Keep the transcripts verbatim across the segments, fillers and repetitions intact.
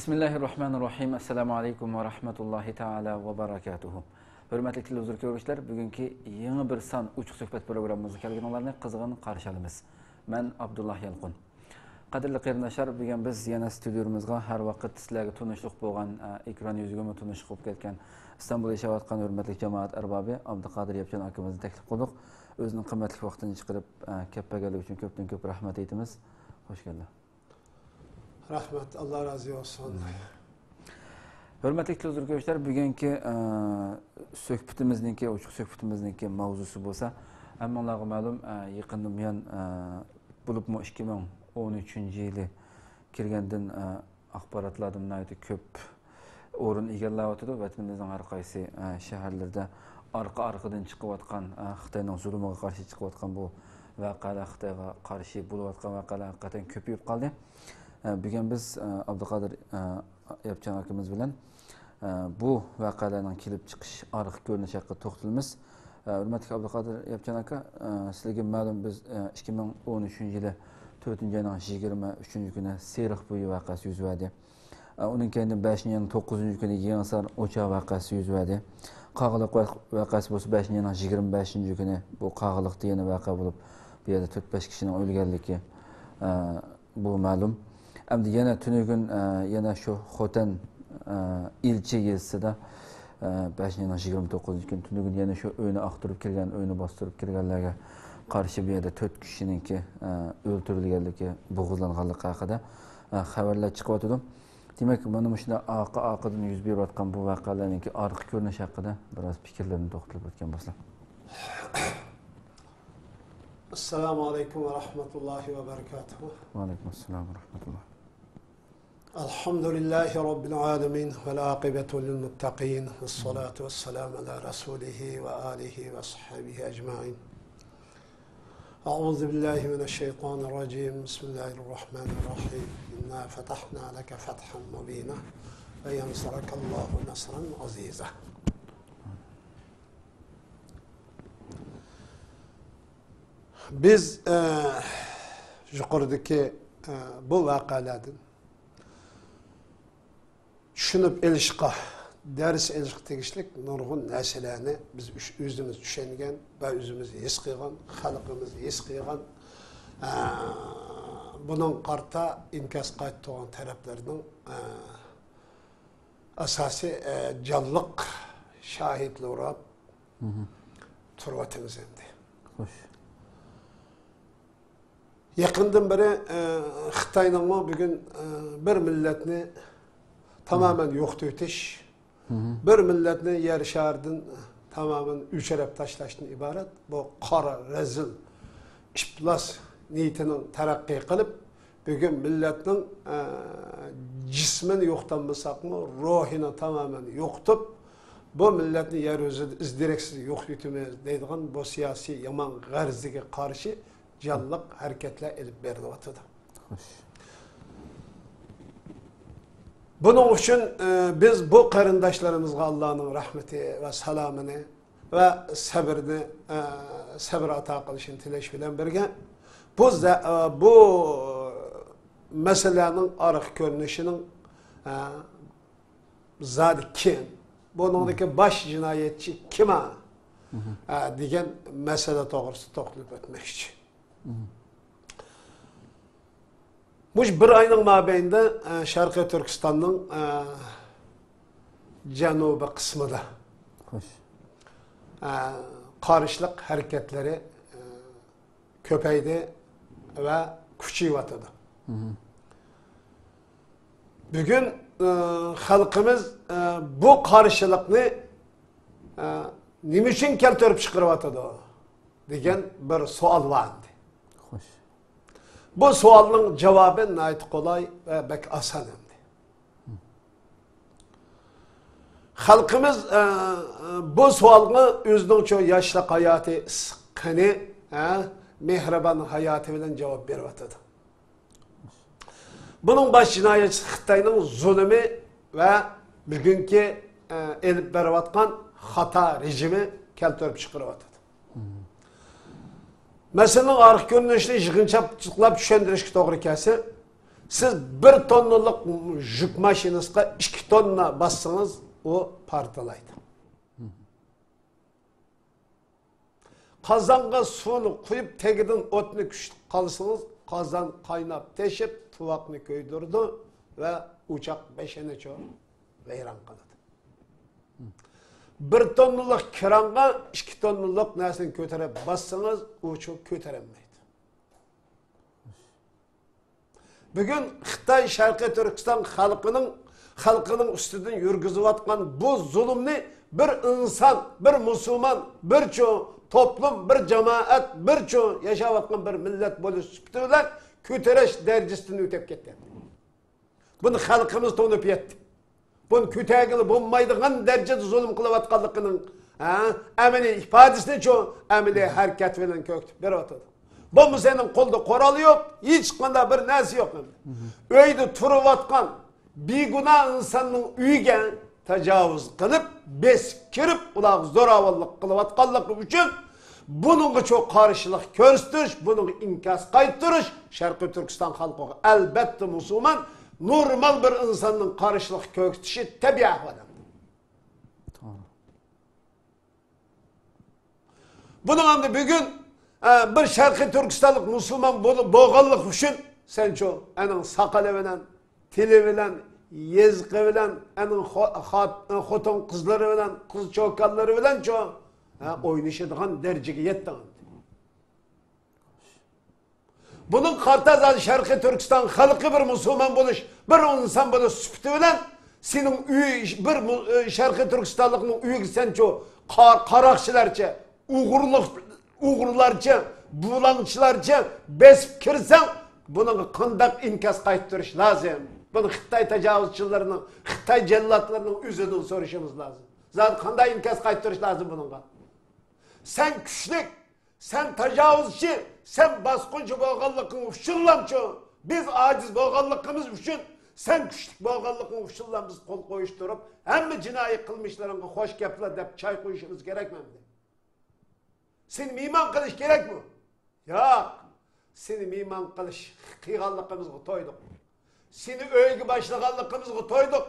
بىسمىللاھىررەھمانىررەھىم. ئەسسالامۇ ئەلەيكۇم ۋە رەھمەتۇللاھى تائالا ۋە بەرەكاتۇھۇ. ھۆرمەتلىك تېلېۋىزور كۆرگۈچىلەر، بۈگۈنكى يېڭى بىر سان ئوچۇق سۆھبەت پروگراممىمىزغا كەلگىنىڭلارنى قىزغىن قارشى ئالىمىز. مەن ئابدۇللا يالقۇن. قەدىرلىك قېرىنداشلار، بۈگۈن بىز يەنە ستۇدىيومىزغا ھەر ۋاقىت سىلەرگە تونۇشلۇق بولغان، ئە، ئېكران يۈزىگىمۇ تونۇشلۇق بولۇپ كەتكەن ئىستانبۇلدا ياشاۋاتقان ھۆرمەتلىك جامائەت ئەربابى ئابدۇقادىر ياپچان ئاكىمىزنى تەكلىپ قىلدۇق. ئۆزىنىڭ قىممەتلىك ۋاقتىنى چىقىرىپ، ئە، كەپ بەرگەنلىكى ئۈچۈن كۆپتىن كۆپ رەھمەت ئېيتىمىز. خوش كەلدىڭ. رەھمەت، ئاللا رازى بولسۇن. ھۆرمەتلىك تېلېۋىزور كۆرگۈچىلەر، بۈگۈنكى، ئە، سۆھبىتىمىزنىڭكى، ئوچۇق سۆھبىتىمىزنىڭكى ماۋزۇسى بولسا، ھەممىڭلارغا مەلۇم، ئە، يېقىندىن بۇيان، ئە، بولۇپمۇ ئىككى مىڭ ئون ئۈچىنچى يىلى كىرگەندىن، ئە، ئاخباراتلاردىن ناھايىتى كۆپ ئورۇن ئىگىلەۋاتىدۇ. ۋەتىنىمىزنىڭ ھەر قايسى، ئە، شەھەرلىرىدە ئارقا-ئارقىدىن چىقىۋاتقان، ئە، خىتاينىڭ زۇلۇمىغا قارشى چىقىۋاتقان بۇ ۋەقەلەر، خىتايغا قارشى بولۇۋاتقان ۋەقەلەر ھەقىقەتەن كۆپىيىپ قالدى. ئە، بۈگۈن بىز، ئە، ئابدۇقادىر، ئە، ياپچان ئاكىمىز بىلەن، ئە، بۇ ۋەقەلەرنىڭ كېلىپ چىقىش ئارقا كۆرۈنۈشى ھەققىدە توختىلىمىز. ئە، ھۆرمەتلىك ئابدۇقادىر ياپچان ئاكا، ئە، سىلەرگە مەلۇم، بىز، ئە، ئىككى مىڭ ئون ئۈچىنچى يىلى تۆتىنچى ئاينىڭ يىگىرمە ئۈچىنچى كۈنى سېرىق بويى ۋەقەسى يۈز بەردى. ئە، ئۇنىڭ كەينىدىن بەشىنچى ئاينىڭ توققۇزىنچى كۈنى يېڭىسار ئوچا ۋەقەسى يۈز بەردى. قاغىلىق ۋە-، ۋەقەسى بولسا بەشىنچى ئاينىڭ يىگىرمە بەشىنچى كۈنى بۇ قاغىلىقتا يەنە ۋەقە بولۇپ، بۇ يەردە تۆت-بەش كىشىنىڭ ئۆلگەنلىكى، ئە، بۇ مەلۇم. ئەمدى يەنە تۈنۈگۈن، ئە، يەنە شۇ خوتەن، ئە، ئىلچى يېزىسىدا، ئە، بەشىنچى ئاينىڭ يىگىرمە توققۇزىنچى كۈنى تۈنۈگۈن يەنە شۇ ئۆينى ئاقتۇرۇپ كىرگەن، ئۆينى باستۇرۇپ كىرگەنلەرگە قارشى بۇ يەردە تۆت كىشىنىڭكى، ئە، ئۆلتۈرۈلگەنلىكى، بوغۇزلانغانلىقى ھەققىدە، ئە، خەۋەرلەر چىقىۋاتىدۇ. دېمەك، مانا مۇشۇنداق ئارقا-ئارقىدىن يۈز بېرىۋاتقان بۇ ۋەقەلەرنىڭكى ئارقا كۆرۈنۈشى ھەققىدە بىراز پىكىرلىرىنى توختىلىپ ئۆتكەن بولسا. السلام عليكم ورحمة الله وبركاته. وعليكم السلام ورحمة الله. الحمد لله رب العالمين، والعاقبة للمتقين، والصلاة والسلام على رسوله وآله وصحبه أجمعين. أعوذ بالله من الشيطان الرجيم. بسم الله الرحمن الرحيم. إنا فتحنا لك فتحا مبينا، لينصرك الله نصرا عزيزا. بىز، ئە، يۇقىرىدىكى، ئە، بۇ ۋەقەلەردىن چۈشىنىپ ئېلىشقا، دەرس ئېلىشقا تېگىشلىك نۇرغۇن نەرسىلەرنى بىز ئۈش-، ئۆزىمىز چۈشەنگەن ۋە ئۆزىمىز ھېس قىلغان، خەلقىمىز ھېس قىلغان، ئە، بۇنىڭ قارىتا ئىنكاس قايتۇرغان تەرەپلەرنىڭ، ئە، ئاساسىي، ئە، جانلىق شاھىتلىرى بولۇپ تۇرۇۋاتىمىز ئەمدى. خوش. يېقىندىن بېرى، ئە، خىتاينىڭمۇ بۈگۈن، ئە، بىر مىللەتنى تامامەن يوقىتىۋېتىش، بىر مىللەتنى يەر شارىدىن تامامەن ئۆچۈرۈپ تاشلاشتىن ئىبارەت بۇ قارا، رەزىل، ئىپلاس نىيىتىنىڭ تەرەققىي قىلىپ، بۈگۈن مىللەتنىڭ، ئە، جىسمىنى يوقىتالمىساقمۇ، روھىنى تامامەن يوقىتىپ، بۇ مىللەتنى يەر يۈزىدە ئىز دېرەكسىز يوقىتىۋېتىمىز دەيدىغان بۇ سىياسىي يامان غەرىزىگە قارشى جانلىق ھەرىكەتلەر ئېلىپ بېرىلىۋاتىدۇ. خوش. بۇنىڭ ئۈچۈن، ئە، بىز بۇ قېرىنداشلىرىمىزغا ئاللانىڭ رەھمىتى ۋە سالامىنى ۋە سەبرىنى، ئە، سەبر ئاتا قىلىشىنى تىلەش بىلەن بىرگە، بۇ زە-، ئە، بۇ مەسىلىنىڭ ئارقا كۆرۈنۈشىنىڭ، ئە، زادى كىم؟ بۇنىڭدىكى باش جىنايەتچى كىم ھە؟ ئە، دېگەن مەسىلە توغرىسىدا توختىلىپ ئۆتمەكچى. مۇشۇ بىر ئاينىڭ مابەينىدە، ئە، شەرقىي تۈركىستاننىڭ، ئە، جەنۇبىي قىسمىدا، خوش، ئە، قارشىلىق ھەرىكەتلىرى، ئە، كۆپەيدى ۋە كۈچىيىۋاتىدۇ. بۈگۈن، ئە، خەلقىمىز، ئە، بۇ قارشىلىقنى، ئە، نېمە ئۈچۈن كەلتۈرۈپ چىقىرىۋاتىدۇ دېگەن بىر سوئال بار ئەمدى. خوش. بۇ سوئالنىڭ جاۋابى ناھايىتى قولاي ۋە بەك ئاسان ئەمدى. خەلقىمىز، ئە، بۇ سوئالغا ئۆزىنىڭچۇ ياشلىق ھاياتى ئىسسىق قېنى، ئە، مېھرىبان ھاياتى بىلەن جاۋاب بېرىۋاتىدۇ. بۇنىڭ باش جىنايەتچىسى خىتاينىڭ زۇلۇمى ۋە بۈگۈنكى، ئە، ئېلىپ بېرىۋاتقان خاتا رېجىمى كەلتۈرۈپ چىقىرىۋاتىدۇ. مەسىلىنىڭ ئارقا كۆرۈنۈشىنى يىغىنچاقلاپ چۈشەندۈرۈشكە توغرا كەلسە، سىز بىر توننىلىق يۈك ماشىنىسىغا ئىككى توننا باسسىڭىز، ئۇ پارتلايدۇ. قازانغا سۇنى قۇيۇپ، تېگىدىن ئوتنى كۈچلۈك قالسىڭىز، قازان قايناپ تېشىپ، تۇۋاقنى كۆيدۈرىدۇ ۋە ئوچاق بېشىنى چۇ ۋەيران قىلىدۇ. بىر توننىلىق كىرانغا ئىككى توننىلىق نەرسىنى كۆتۈرۈپ باسسىڭىز، ئۇ چۇ كۆتۈرەلمەيدۇ. بۈگۈن خىتاي شەرقىي تۈركىستان خەلقىنىڭ، خەلقىنىڭ ئۈستىدىن يۈرگۈزۈۋاتقان بۇ زۇلۇمنى بىر ئىنسان، بىر مۇسۇلمان، بىر چوڭ توپلۇم، بىر جامائەت، بىر چوڭ ياشاۋاتقان بىر مىللەت بولۇش سۈپىتى بىلەن كۆتۈرۈش دەرىجىسىدىن ئۆتۈپ كەتكەن. بۇنى خەلقىمىز تونۇپ يەتتى. بۇنى كۆتەرگىلى بولمايدىغان دەرىجىدە زۇلۇم قىلىۋاتقانلىقىنىڭ، ھە، ئەمەلىي ئىپادىسىنى چوڭ ئەمەلىي ھەرىكەت بىلەن كۆرسىتىپ بېرىۋاتىدۇ. بولمىسا ئۇنىڭ قولىدا قورال يوق، ھېچقانداق بىر نەرسە يوق. ئۆيدە تۇرۇۋاتقان بىگۇناھ ئىنساننىڭ ئۆيىگە تاجاۋۇز قىلىپ، بېسىپ كىرىپ، ئۇلارغا زوراۋانلىق قىلىۋاتقانلىقى ئۈچۈن بۇنىڭغا چوڭ قارشىلىق كۆرسىتىش، بۇنىڭغا ئىنكاس قايتۇرۇش شەرقىي تۈركىستان خەلقىگە، ئەلبەتتە، مۇسۇلمان نورمال بىر ئىنساننىڭ قارشىلىق كۆرسىتىشى تەبىئىي ئەھۋال. توغرا. بۇنىڭ ئەمدى بۈگۈن، ئە، بىر شەرقىي تۈركىستانلىق مۇسۇلمان بول-، بولغانلىقى ئۈچۈن سەنچۇ ئەنىڭ ساقىلى بىلەن، تىلى بىلەن، يېزىقى بىلەن، ئەنىڭ خو-، خات-، خوتۇن قىزلىرى بىلەن، قىز چوكانلىرى بىلەنچۇ، ھە، ئوينىشىدىغان دەرىجىگە يەتتىڭ. بۇنىڭغا قارىتا زادى شەرقىي تۈركىستان خەلقى بىر مۇسۇلمان بولۇش، بىر ئىنسان بولۇش سۈپىتى بىلەن سېنىڭ ئۆي، بىر مۇ-، ئۆي، شەرقىي تۈركىستانلىقنىڭ ئۆيىگە سەنچۇ قا-، قاراقچىلارچە، ئوغرىلىق، ئوغرىلارچە، بۇلاڭچىلارچە بېسىپ كىرسەڭ، بۇنىڭغا قانداق ئىنكاس قايتۇرۇش لازىم؟ بۇنى خىتاي تاجاۋۇزچىلىرىنىڭ، خىتاي جەللاتلىرىنىڭ ئۆزىدىن سورىشىمىز لازىم. زادى قانداق ئىنكاس قايتۇرۇش لازىم بۇنىڭغا؟ سەن كۈچلۈك، سەن تاجاۋۇزچى، سەن باسقۇنچى بولغانلىقىڭ ئۈچۈنلامچۇ، بىز ئاجىز بولغانلىقىمىز ئۈچۈن، سەن كۈچلۈك بولغانلىقىڭ ئۈچۈنلا بىز قول قويۇشتۇرۇپ، ھەممە جىنايى قىلمىشلىرىڭغا خوش گەپلەر دەپ چاي قۇيۇشىمىز كېرەكمەمدى؟ سېنى مېھمان قىلىش كېرەكمۇ؟ ياق، سېنى مېھمان قىلىش، قىلغانلىقىمىزغا تويدۇق. سېنى ئۆيگە باشلىغانلىقىمىزغا تويدۇق.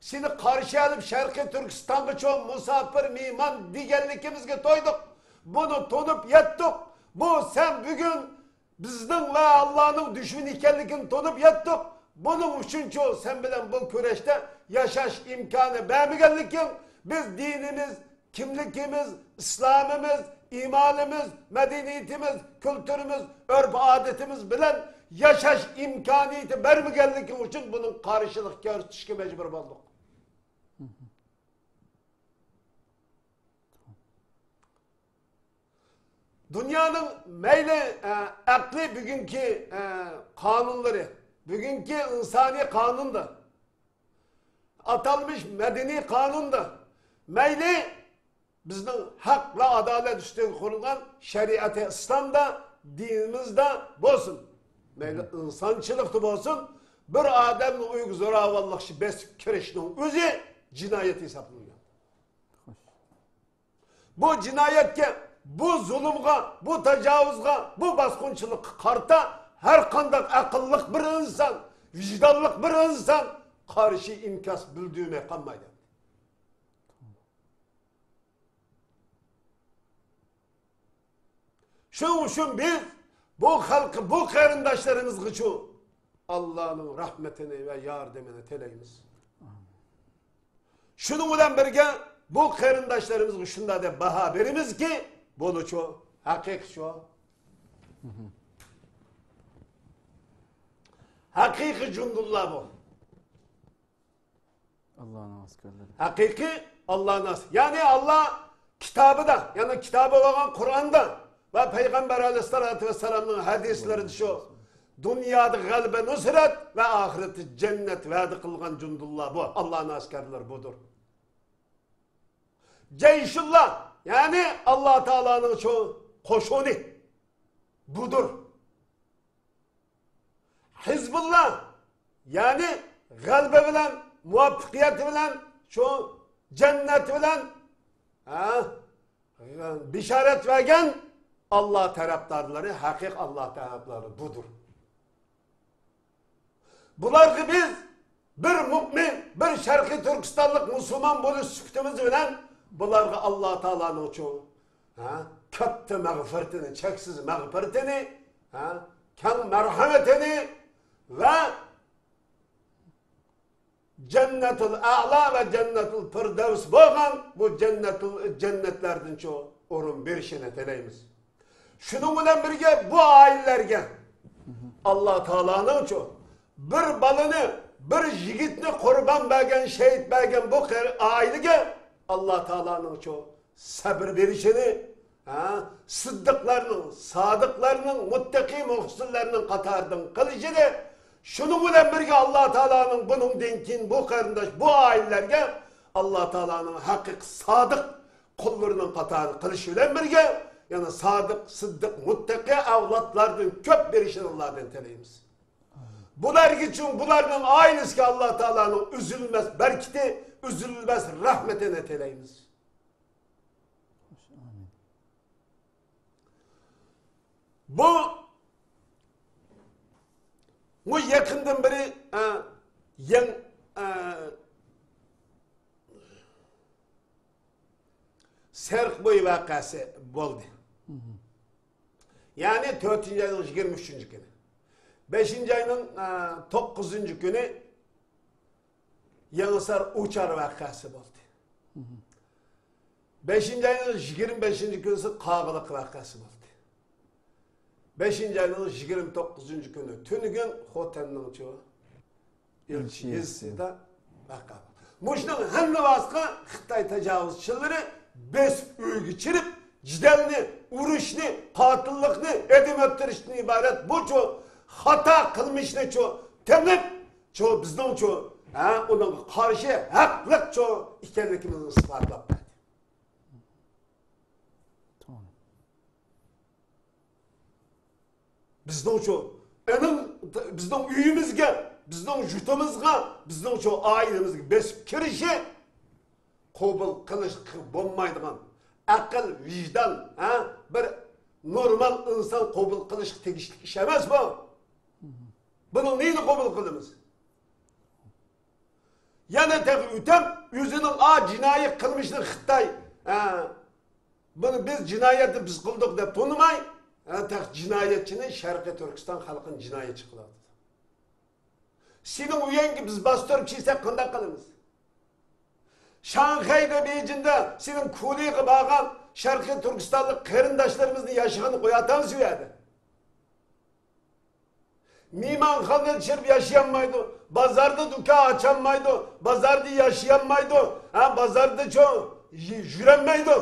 سېنى قارشى ئېلىپ شەرقىي تۈركىستانغا چوڭ مۇساپىر مېھمان دېگەنلىكىمىزگە تويدۇق. بۇنى تونۇپ يەتتۇق. بۇ سەن بۈگۈن بىزنىڭ ۋە ئاللانىڭ دۈشمىنى ئىكەنلىكىنى تونۇپ يەتتۇق. بۇنىڭ ئۈچۈنچۇ سەن بىلەن بۇ كۈرەشتە ياشاش ئىمكانى بەرمىگەنلىكىڭ، بىز دىنىمىز، كىملىكىمىز، ئىسلامىمىز، ئىمانىمىز، مەدەنىيىتىمىز، كۈلتۈرىمىز، ئۆرپ-ئادىتىمىز بىلەن ياشاش ئىمكانىيىتى بەرمىگەنلىكىڭ ئۈچۈن بۇنىڭ قارشىلىق كۆرسىتىشكە مەجبۇر بولدۇق. دۇنيانىڭ مەيلى، ئە، ئەقلى بۈگۈنكى، ئە، قانۇنلىرى، بۈگۈنكى ئىنسانىي قانۇندا، ئاتالمىش مەدەنىي قانۇندا، مەيلى بىزنىڭ ھەق ۋە ئادالەت ئۈستىگە قۇرۇلغان شەرىئەتى ئىسلامدا، دىنىمىزدا بولسۇن، مەيلى ئىنسانچىلىقتا بولسۇن، بىر ئادەمنىڭ ئۆيىگە زوراۋانلىقچە بېسىپ كىرىشنىڭ ئۆزى جىنايەت ھېسابلىنىدۇ. بۇ جىنايەتكە، بۇ زۇلۇمغا، بۇ تاجاۋۇزغا، بۇ باسقۇنچىلىققا قارىتا ھەر قانداق ئەقىللىق بىر ئىنسان، ۋىجدانلىق بىر ئىنسان قارشى ئىنكاس بىلدۈرمەي قالمايدۇ. شۇنىڭ ئۈچۈن بىز بۇ خەلققە، بۇ قېرىنداشلىرىمىزغىچۇ ئاللانىڭ رەھمىتىنى ۋە ياردىمىنى تىلەيمىز. شۇنىڭ بىلەن بىرگە، بۇ قېرىنداشلىرىمىزغا شۇنداق دەپ باھا بېرىمىزكى، بۇلىچۇ، ھەقىقىيچۇ، ھەقىقىي جۇندۇللا بۇ. ئاللانىڭ ئەسكەرلىرى. ھەقىقىي ئاللانىڭ ئەس-، يەنى ئاللا كىتابىدا، يەنى كىتابى بولغان قۇرئاندا ۋە پەيغەمبەر ئەلەيھىسسالاتۇ ۋەسسالامنىڭ ھەدىسلىرىدە شۇ دۇنيادا غەلىبە، نۇسرەت ۋە ئاخىرەتتە جەننەت ۋەدە قىلغان جۇندۇللا بۇ. ئاللانىڭ ئەسكەرلىرى بۇدۇر. جەيشۇللا، يەنى ئاللا تائالانىڭ شۇ قوشۇنى بۇدۇر. ھىزبۇللا، يەنى غەلىبە بىلەن، مۇۋەپپەقىيەت بىلەن، شۇ جەننەت بىلەن، ھە، بېشارەت بەرگەن ئاللا تەرەپدارلىرى، ھەقىقىي ئاللا تەرەپدارلىرى بۇدۇر. بۇلارغا بىز بىر مۇئمىن، بىر شەرقىي تۈركىستانلىق مۇسۇلمان بولۇش سۈپىتىمىز بىلەن بۇلارغا ئاللا تائالانىڭچۇ، ھە، كاتتا مەغپىرىتىنى، چەكسىز مەغپىرىتىنى، ھە، كەڭ مەرھەمىتىنى ۋە جەننەتۇل ئەلا ۋە جەننەتۇل پىردەۋس بولغان بۇ جەننەتۇل، جەننەتلەردىنچۇ ئورۇن بېرىشىنى تىلەيمىز. شۇنىڭ بىلەن بىرگە بۇ ئائىلىلەرگە ئاللا تائالانىڭچۇ بىر بالىنى، بىر يىگىتنى قۇربان بەرگەن، شېھىت بەرگەن بۇ قېر-، ئائىلىگە ئاللا تائالانىڭچۇ سەبر بېرىشىنى، ھە، سىددىقلارنىڭ، سادىقلارنىڭ، مۇتتەقى مۇھسىنلارنىڭ قاتارىدىن قىلىشىنى، شۇنىڭ بىلەن بىرگە ئاللا تائالانىڭ بۇنىڭدىن كېيىن بۇ قېرىنداش، بۇ ئائىلىلەرگە ئاللا تائالانىڭ ھەقىقىي سادىق قۇللىرىنىڭ قاتارىدا قىلىشى بىلەن بىرگە، يەنە سادىق، سىددىق، مۇتتەقى ئەۋلادلاردىن كۆپ بېرىشىنى ئاللادىن تىلەيمىز. بۇلارغىچۇ، بۇلارنىڭ ئائىلىسىگە ئاللا تائالانىڭ ئۈزۈلمەس بەرىكىتى، ئۈزۈلمەس رەھمىتىنى تىلەيمىز. بۇ، بۇ يېقىندىن بېرى، ئە، يەڭ-، ئە، سەرخ بويى ۋەقەسى بولدى. يەنى تۆتىنچى ئاينىڭ يىگىرمە ئۈچىنچى كۈنى. بەشىنچى ئاينىڭ، ئە، توققۇزىنچى كۈنى يېڭىسار ئۇچار ۋەقەسى بولدى. بەشىنچى ئاينىڭ يىگىرمە بەشىنچى كۈنىسى قاغىلىق ۋەقەسى بولدى. بەشىنچى ئاينىڭ يىگىرمە توققۇزىنچى كۈنى تۈنۈگۈن خوتەننىڭچۇ ئىلچى يېزىسىدا ۋەقە بولدى. مۇشۇنىڭ ھەممىسىگە خىتاي تاجاۋۇزچىلىرى بېسىپ ئۆيگە چىرىپ، جېدەلنى، ئۇرۇشنى، قاتىللىقنى ئادەم ئۆلتۈرۈشتىن ئىبارەت بۇچۇ خاتا قىلمىشنىچۇ تېڭىپ، چۇ بىزنىڭچۇ، ھە، ئۇنىڭغا قارشى ھەقلىقچۇ ئىكەنلىكىمىزنى ئىسپاتلاپ بەردى. بىزنىڭچۇ، ئېنىڭ بىزنىڭ ئۆيىمىزگە، بىزنىڭ يۇرتىمىزغا، بىزنىڭچۇ ئائىلىمىزگە بېسىپ كىرىشى قوبۇل قىلىشقا بولمايدىغان، ئەقىل، ۋىجدان، ھە، بىر نورمال ئىنسان قوبۇل قىلىشقا تېگىشلىك ئىش ئەمەس بۇ. بۇنىڭ نېيىنى قوبۇل قىلىمىز؟ يەنە تېخى ئۆتەپ، ئۆزىنىڭ ئا جىنايى قىلمىشىنى خىتاي، ھە، بۇنى بىز جىنايەتنى بىز قىلدۇق دەپ تونۇماي، ھە، تېخى جىنايەتچىنى شەرقىي تۈركىستان خەلقىنى جىنايەتچى قىلىۋاتىدۇ. سېنىڭ ئۆيۈڭگە بىز باستۇرۇپ كىرسەك قانداق قىلىمىز؟ شاڭخەيدە، بېيجىڭدا سېنىڭ كۇلىغا بارغان شەرقىي تۈركىستانلىق قېرىنداشلىرىمىزنى ياشىغىنى قوياتامسىز ئۇ يەردە؟ مېھمانخانىدا چىرىپ ياشىيالمايدۇ، بازاردا دۇكان ئاچالمايدۇ، بازاردا ياشىيالمايدۇ، ھە، بازاردىچۇ يۈ-، يۈرەلمەيدۇ.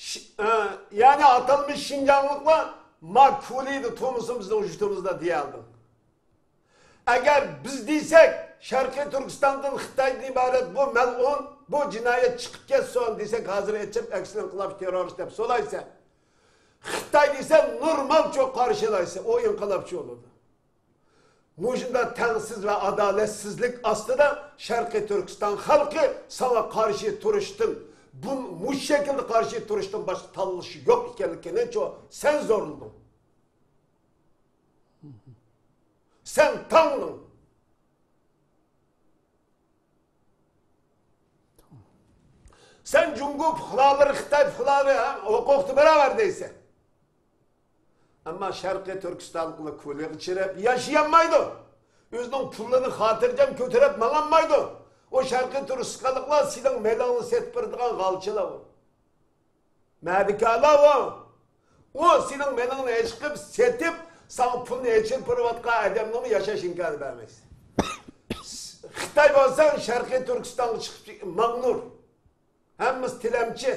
ش-، ئە، يەنى ئاتالمىش شىنجاڭلىقلار ما كۇلىدا تۇرمىسۇن بىزنىڭ يۇرتىمىزدا دېيەلدىم. ئەگەر بىز دېسەك، شەرقىي تۈركىستاندىن خىتايدىن ئىبارەت بۇ مەلئۇن، بۇ جىنايەت چىقىپ كەتسۇن دېسەك، ھازىر ئېچىپ ئەكسىنى ئىنقىلاب تېررورىست دەپ سولايسەن. خىتاي دېسە نورمالچۇ قارشىلايسەن، ئۇ ئىنقىلابچى بولىدۇ. مۇشۇنداق تەڭسىز ۋە ئادالەتسىزلىك ئاستىدا شەرقىي تۈركىستان خەلقى ساڭا قارشى تۇرۇشتىن، بۇ، مۇشۇ شەكىلدە قارشى تۇرۇشتىن باشقا تاللىشى يوق ئىكەنلىكىنىچۇ سەن زورلىدىڭ. سەن تاڭدىڭ. سەن جۇڭگو پۇقرالىرى، خىتاي پۇقرالىرى، ھە، ھوقۇقتا باراۋەر دەيسەن. ئەمما شەرقىي تۈركىستانلىقلار كۇلىغا چىرىپ ياشىيالمايدۇ. ئۆزىنىڭ پۇلىنى خاتىرجەم كۆتۈرۈپ ماڭالمايدۇ. ئۇ شەرقىي تۈركىستانلىقلار سېنىڭ مېلىڭنى سېتىپ بېرىدىغان غالچىلار ئۇ. مەدىكارلار ئۇ. ئۇ سېنىڭ مېلىڭنى ئېچىقىپ سېتىپ، ساڭا پۇلنى ئېچىپ بېرىۋاتقان ئادەمنىڭمۇ ياشاش ئىمكانى بەرمەيسەن. خىتاي بولسا شەرقىي تۈركىستانغا چىقىپ ماڭنۇر. ھەممىسى تىلەمچى.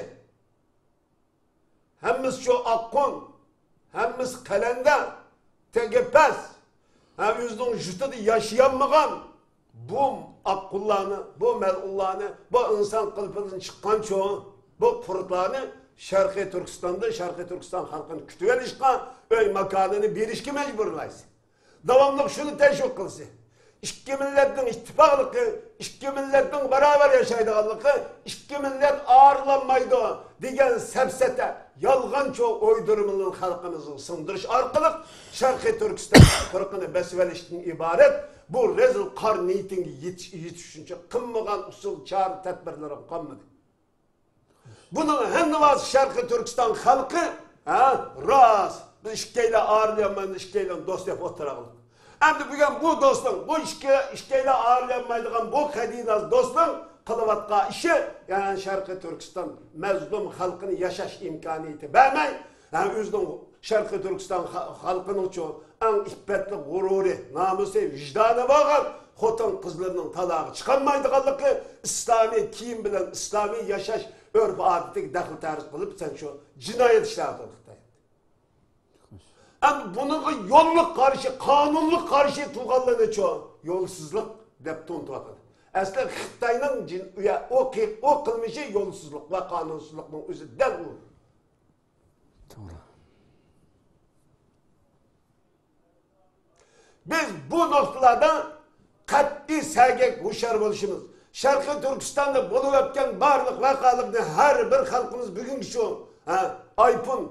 ھەممىسى شۇ ئاققۇن، ھەممىسى قەلەندەر، تېگى پەس، ھە، ئۆزىنىڭ يۇرتىدا ياشىيالمىغان بۇ ئاققۇنلارنى، بۇ مەلئۇنلارنى، بۇ ئىنسان قېلىپىدىن چىققانچۇ، بۇ قۇرتلارنى شەرقىي تۈركىستاندا، شەرقىي تۈركىستان خەلقىنى كۈتۈۋېلىشقا، ئۆي ماكانىنى بېرىشكە مەجبۇرلايسىز. داۋاملىق شۇنى تەشۋىق قىلسا، ئىككى مىللەتنىڭ ئىتتىپاقلىقى، ئىككى مىللەتنىڭ باراۋەر ياشايدىغانلىقى، ئىككى مىللەت ئايرىلالمايدۇ دېگەن سەپسەتە، يالغانچۇ ئويدۇرمىلىرىنى خەلقىمىزغا سىڭدۈرۈش ئارقىلىق شەرقىي تۈركىستان تۇپرىقىنى بېسىۋېلىشتىن ئىبارەت بۇ رەزىل قارا نىيىتىڭگە يېتىش، يېتىش ئۈچۈن قىلمىغان ئۇسۇل چارە تەدبىرلىرىڭ قالمىدى. بۇنىڭ ھەممىسى شەرقىي تۈركىستان خەلقى، ھە، راست، بىز ئىككىيلەن ئايرىلالمايمىز، ئىككىيلەن دوست دەپ ئولتۇراغلىق. ئەمدى بۈگۈن بۇ دوستنىڭ، بۇ ئىككى، ئىككىيلەن ئايرىلالمايدىغان بۇ قەدىداز دوستنىڭ قىلىۋاتقان ئىشى، يەنى شەرقىي تۈركىستان مەزلۇم خەلقىنى ياشاش ئىمكانىيىتى بەرمەي، ھە، ئۆزىنىڭ شەرقىي تۈركىستان خە-، خەلقىنىڭچۇ ئەڭ ئىپپەتلىك غۇرۇرى، نامۇسى، ۋىجدانى بولغان خوتۇن قىزلىرىنىڭ تالاغا چىقالمايدىغانلىقى، ئىسلامىي كىيىم بىلەن ئىسلامىي ياشاش ئۆرپ-ئادىتىگە دەخلى تەرۇز قىلىپ، سەن شۇ جىنايەت ئىشلەردىن خىتاي. ئەمدى بۇنىڭغا يوللۇق قارشى، قانۇنلۇق قارشى تۇرغانلىرىنىچۇ يولسىزلىق دەپ تونۇتۇۋاتىدۇ. ئەسلى خىتاينىڭ جىن-، ئۇ يا-، ئۇ قى-، ئۇ قىلمىشى يولسىزلىق ۋە قانۇنسىزلىقنىڭ ئۆزى دەل ئۇ. توغرا. بىز بۇ نۇقتىلاردا قەتئىي سەگەك ھوشيار بولۇشىمىز، شەرقىي تۈركىستاندا بولۇپ ئۆتكەن بارلىق ۋەقەلەرنى ھەر بىر خەلقىمىز بۈگۈنگىچۇ، ھە، ئايفون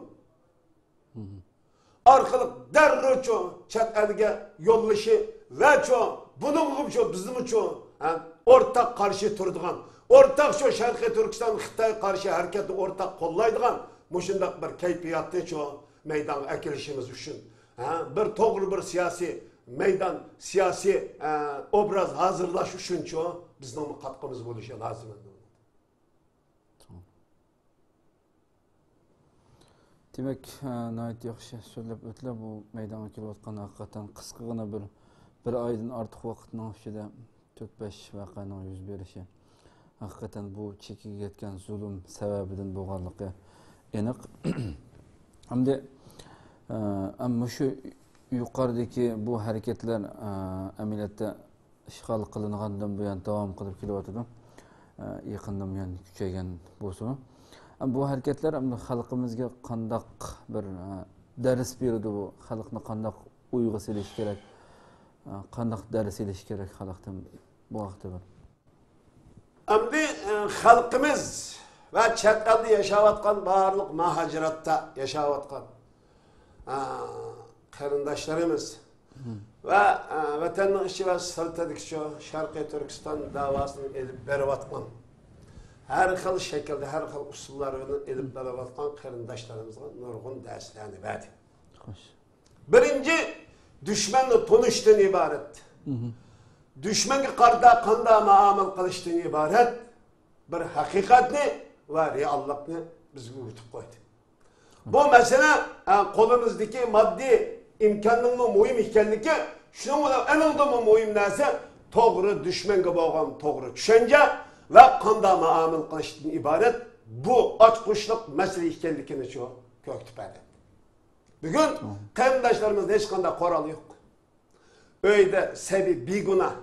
ئارقىلىق دەررۇچۇ چەت ئەلگە يوللىشى ۋەچۇ بۇنىڭغىچۇ بىزمۇچۇ، ھە، ئورتاق قارشى تۇرىدىغان، ئورتاق شۇ شەرقىي تۈركىستان خىتايغا قارشى ھەرىكەتنى ئورتاق قوللايدىغان مۇشۇنداق بىر كەيپىياتنىچۇ مەيدانغا ئەكېلىشىمىز ئۈچۈن، ھە، بىر توغرا بىر سىياسىي مەيدان، سىياسىي، ئە، ئوبراز ھازىرلاش ئۈچۈنچۇ بىزنىڭمۇ قاتقىمىز بولۇشى لازىم. دېمەك، ئە، ناھايىتى ياخشى سۆزلەپ ئۆتتىلەر. بۇ مەيدانغا كېلىۋاتقان ھەقىقەتەن قىسقىغىنا بىر، بىر ئايدىن ئارتۇق ۋاقىتنىڭ ئىچىدە تۆت بەش ۋەقەنىڭ يۈز بېرىشى، ھەقىقەتەن بۇ چېكىگە يەتكەن زۇلۇم سەۋەبىدىن بولغانلىقى ئېنىق. ئەمدى، ئە، ئەم، مۇشۇ يۇقىرىدىكى بۇ ھەرىكەتلەر، ئە، ئەمەلىيەتتە ئىشغال قىلىنغاندىن بۇيان داۋام قىلىپ كېلىۋاتىدۇ. ئە، يېقىندىن بۇيان كۈچەيگەن بولسىمۇ، ئە، بۇ ھەرىكەتلەر ئەمدى خەلقىمىزگە قانداق بىر، ئە، دەرس بېرىدۇ بۇ؟ خەلقنى قانداق ئويغا سېلىش كېرەك؟ ئە، قانداق دەرس ئېلىش كېرەك خەلقتىن بۇ ھەقتە بىر؟ ئەمدى، ئە، خەلقىمىز ۋە چەت ئەلدە ياشاۋاتقان بارلىق مۇھاجىراتتا ياشاۋاتقان، ئە، قېرىنداشلىرىمىز ۋە، ئە، ۋەتەننىڭ ئىچى ۋە سىرتىدىكىچۇ شەرقىي تۈركىستان دەۋاسىنى ئېلىپ بېرىۋاتقان، ھەر خىل شەكىلدە، ھەر خىل ئۇسۇللار بىلەن ئېلىپ بېرىۋاتقان قېرىنداشلىرىمىزغا نۇرغۇن دەرسلەرنى بەردى. خوش. بىرىنچى، دۈشمەننى تونۇشتىن ئىبارەت. دۈشمەنگە قارىتا قانداق مۇئامىلە قىلىشتىن ئىبارەت بىر ھەقىقەتنى ۋە رېئاللىقنى بىزگە ئۆگىتىپ قويدى. بۇ مەسىلە، ئە، قولىمىزدىكى ماددىي ئىمكاننىڭمۇ مۇھىم ئىكەنلىكى، شۇنىڭ بىلەن ئەنىڭدىنمۇ مۇھىم نەرسە توغرا دۈشمەنگە بولغان توغرا چۈشەنچە ۋە قانداق مۇئامىلە قىلىشتىن ئىبارەت بۇ ئاچقۇچلۇق مەسىلە ئىكەنلىكىنىچۇ كۆرسىتىپ بەردى. بۈگۈن قېرىنداشلىرىمىزدا ھېچقانداق قورال يوق. ئۆيدە سەبىي بىگۇناھ،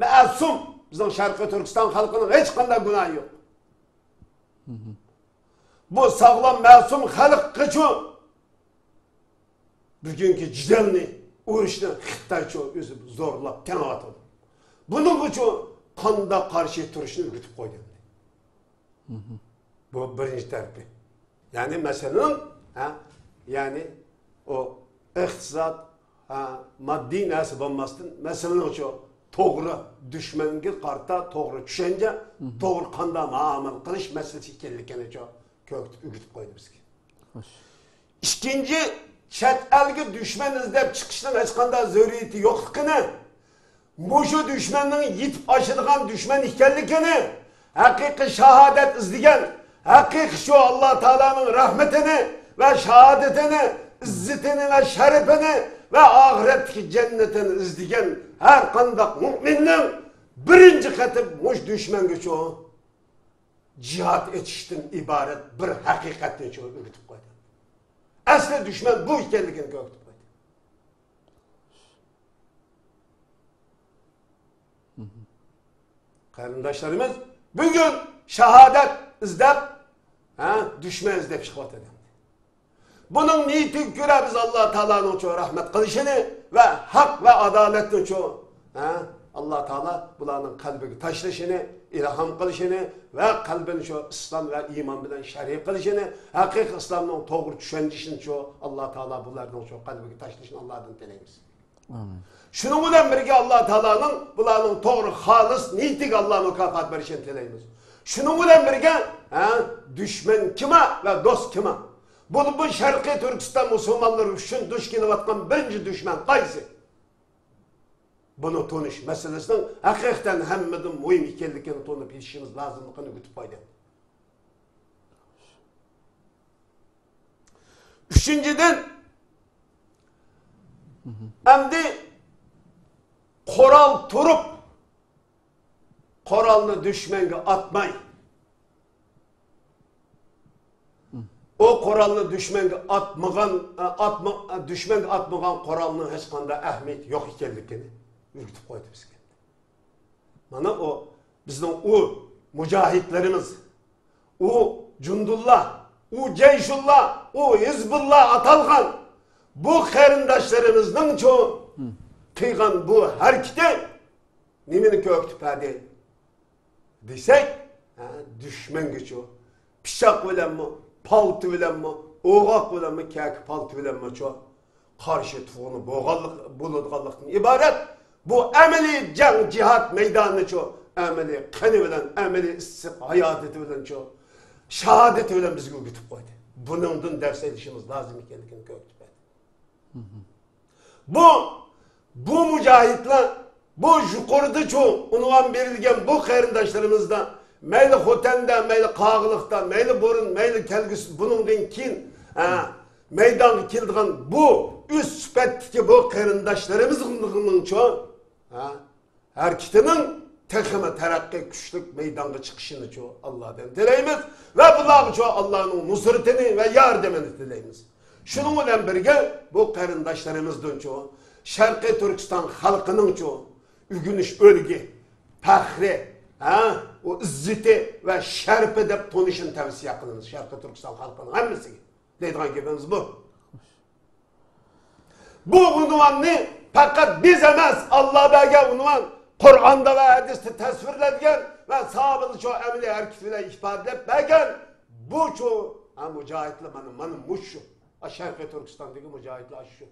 مەسۇم، بىزنىڭ شەرقىي تۈركىستان خەلقىنىڭ ھېچقانداق گۇناھى يوق. بۇ ساغلام، مەسۇم خەلققىچۇ بۈگۈنكى جېدەلنى، ئۇرۇشنى خىتايچۇ ئۆزى زورلاپ تېڭىۋاتىدۇ. بۇنىڭغىچۇ قانداق قارشى تۇرۇشنى ئۆگىتىپ قويدى. بۇ بىرىنچى تەرىپى. يەنى مەسىلىنىڭ، ھە، يەنى ئۇ ئىقتىساد، ھە، ماددىي نەرسە بولماستىن، مەسىلىنىڭچۇ توغرا دۈشمەنگە قارىتا توغرا چۈشەنچە، توغرا قانداق مۇئامىلە قىلىش مەسىلىسى ئىكەنلىكىنىچۇ كۆرسىتىپ، ئۆگىتىپ قويدى بىزگە. خوش. ئىككىنچى، چەت ئەلگە دۈشمەن ئىزدەپ چىقىشنىڭ ھېچقانداق زۆرۈرىيىتى يوقلۇقىنى، مۇشۇ دۈشمەننىڭ يېتىپ ئاشىدىغان دۈشمەن ئىكەنلىكىنى، ھەقىقىي شاھادەت ئىزدىگەن، ھەقىقىي شۇ ئاللا تائالانىڭ رەھمىتىنى ۋە شاھادىتىنى، ئىززىتىنى ۋە شەرىپىنى ۋە ئاخىرەتتىكى جەننىتىنى ئىزدىگەن ھەر قانداق مۇئمىننىڭ بىرىنچى قېتىم مۇشۇ دۈشمەنگىچۇ جىھاد ئېتىشتىن ئىبارەت بىر ھەقىقەتنىچۇ ئۆگىتىپ قويدى. ئەسلى دۈشمەن بۇ ئىكەنلىكىنى كۆرسىتىپ قويدى. قېرىنداشلىرىمىز بۈگۈن شاھادەت ئىزدەپ، ھە، دۈشمەن ئىزدەپ چىقىۋاتىدۇ. بۇنىڭ نىيىتىگە كۆرە بىز ئاللا تائالانىڭچۇ رەھمەت قىلىشىنى ۋە ھەق ۋە ئادالەتنىچۇ ھە، ئاللا تائالا بۇلارنىڭ قەلبىگە تاشلىشىنى، ئىلھام قىلىشىنى ۋە قەلبىنى شۇ ئىسلام ۋە ئىمان بىلەن شەرھ قىلىشىنى، ھەقىقىي ئىسلامنىڭ توغرا چۈشەنچىسىنى شۇ ئاللا تائالا بۇلارنىڭ شۇ قەلبىگە تاشلىشىنى ئاللادىن تىلەيمىز. ئامىن. شۇنىڭ بىلەن بىرگە، ئاللا تائالانىڭ بۇلارنىڭ توغرا، خالىس نىيىتىگە ئاللا مۇكاپات بېرىشىنى تىلەيمىز. شۇنىڭ بىلەن بىرگە، ھە، دۈشمەن كىما ۋە دوست كىما؟ بۇ، بۇ شەرقىي تۈركىستان مۇسۇلمانلىرى ئۈچۈن دۇچ كېلىۋاتقان بىرىنچى دۈشمەن قايسى؟ بۇنى تونۇش مەسىلىسىنىڭ ھەقىقەتەن ھەممىدىن مۇھىم ئىكەنلىكىنى تونۇپ يېتىشىمىز لازىملىقىنى ئۆگىتىپ قويدى. ئۈچىنچىدىن، ئەمدى قورال تۇرۇپ، قورالنى دۈشمەنگە ئاتماي، ئۇ قورالنى دۈشمەنگە ئاتمىغان، ئاتما، دۈشمەنگە ئاتمىغان قورالنىڭ ھېچقانداق ئەھمىيىتى يوق ئىكەنلىكىنى ئۆگىتىپ قويدى بىزگە. مانا ئۇ بىزنىڭ ئۇ مۇجاھىدلىرىمىز، ئۇ جۇندۇللا، ئۇ جەيشۇللا، ئۇ ھىزبۇللا ئاتالغان بۇ قېرىنداشلىرىمىزنىڭچۇ قىلغان بۇ ھەرىكىتى نېمىنى كۆرسىتىپ بەردى؟ دېسەك، ھە، دۈشمەنگىچۇ، پىچاق بىلەنمۇ، پالتا بىلەنمۇ، ئوغاق بىلەنمۇ، كەكە پالتا بىلەنمۇچۇ قارشى تۇرغىلى بولغانلىق، بولىدىغانلىقتىن ئىبارەت بۇ ئەمەلىي جەڭ، جىھاد مەيدانىنىچۇ، ئەمەلىي قېنى بىلەن، ئەمەلىي ئىسسىق ھاياتىتى بىلەنچۇ، شاھادىتى بىلەن بىزگە ئۆگىتىپ قويدى. بۇنىڭدىن دەرس ئېلىشىمىز لازىم ئىكەنلىكىنى كۆرسىتىپ بەردى. بۇ، بۇ مۇجاھىدلار، بۇ يۇقىرىدىچۇ ئۇنۋان بېرىلگەن بۇ قېرىنداشلىرىمىزدا، مەيلى خوتەندە، مەيلى قاغىلىقتا، مەيلى بۇرۇن، مەيلى كەلگۈسى، بۇنىڭدىن كېيىن، ھە، مەيدانغا كېلىدىغان بۇ ئۈست سۈپەتتىكى بۇ قېرىنداشلىرىمىزنىڭچۇ، ھە، ھەرىكىتىنىڭ تېخىمۇ تەرەققىي كۈچلۈك مەيدانغا چىقىشىنىچۇ ئاللادىن تىلەيمىز ۋە بۇلارغىچۇ ئاللانىڭ نۇسرىتىنى ۋە ياردىمىنى تىلەيمىز. شۇنىڭ بىلەن بىرگە، بۇ قېرىنداشلىرىمىزدىنچۇ، شەرقىي تۈركىستان خەلقىنىڭچۇ ئۆگىنىش ئۆلگە، پەخرى، ھە، ئۇ ئىززىتى ۋە شەرىپى دەپ تونۇشىنى تەۋسىيە قىلىمىز شەرقىي تۈركىستان خەلقىنىڭ ھەممىسىگە. دەيدىغان گېپىمىز بۇ. بۇ ئۇنۋاننى پەقەت بىز ئەمەس، ئاللا بەرگەن ئۇنۋان، قۇرئاندا ۋە ھەدىستە تەسۋىرلەنگەن ۋە ساھابىلەرچۇ ئەمەلىي ھەرىكىتى بىلەن ئىپادىلەپ بەرگەن بۇچۇ، ھە، مۇجاھىدلار مانا، مانا مۇشۇ، ھە، شەرقىي تۈركىستاندىكى مۇجاھىدلار شۇ.